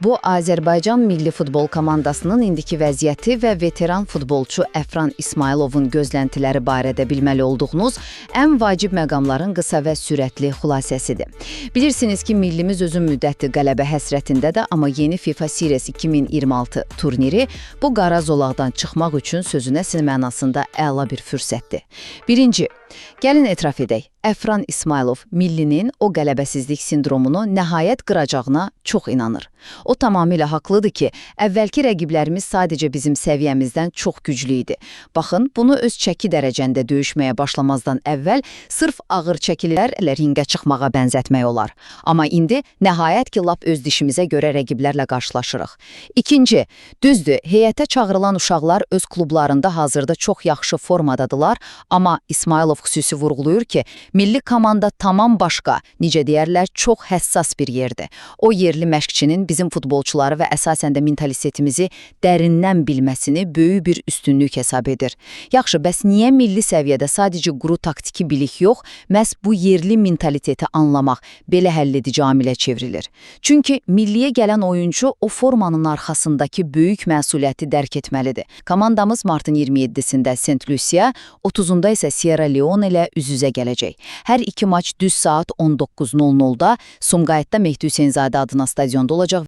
Bu Azərbaycan milli futbol komandasının indiki vəziyyəti və veteran futbolçu Əfran İsmayılovun gözləntiləri barədə bilməli olduğunuz ən vacib məqamların qısa və sürətli xülasəsidir. Bilirsiniz ki, millimiz uzun müddətli qələbə həsrətindədir, amma yeni FIFA Series 2026 turniri bu qara zolaqdan çıxmaq üçün sözün əsl mənasında əla bir fürsətdir. Birinci, gəlin etiraf edək. Əfran İsmayılov millinin o qələbəsizlik sindromunu nəhayət qıracağına çox inanır. O tamamilə haqlıdır ki, əvvəlki rəqiblərimiz sadəcə bizim səviyyəmizdən çox güclü idi. Baxın, bunu öz çəki dərəcəndə döyüşməyə başlamazdan əvvəl sırf ağır çəkililərlə ringə çıxmağa bənzətmək olar. Amma indi nəhayət ki, lap öz dişimizə görə rəqiblərlə qarşılaşırıq. İkinci, düzdür, heyətə çağırılan uşaqlar öz klublarında hazırda çox yaxşı formadadılar, amma İsmayılov xüsusi vurğulayır ki, milli komanda tamam başqa, necə deyərlər, çox həssas bir yerdir. O yerli məşqçinin bizim futbolçuları və əsasən də mentalitetimizi dərindən bilməsini böyük bir üstünlük hesab edir. Yaxşı, bəs niyə milli səviyyədə sadəcə quru taktiki bilik yox, məhz bu yerli mentaliteti anlamaq belə həlledici amilə çevrilir? Çünki milliyə gələn oyunçu o formanın arxasındakı böyük məsuliyyəti dərk etməlidir. Komandamız martın 27-sində Sent Lucia, 30-unda isə Sierra Leone ilə üz-üzə gələcək. Hər iki maç düz saat 19:00-da Sumqayıtda Mehdi Hüseynzadə adına stadionda olacaq.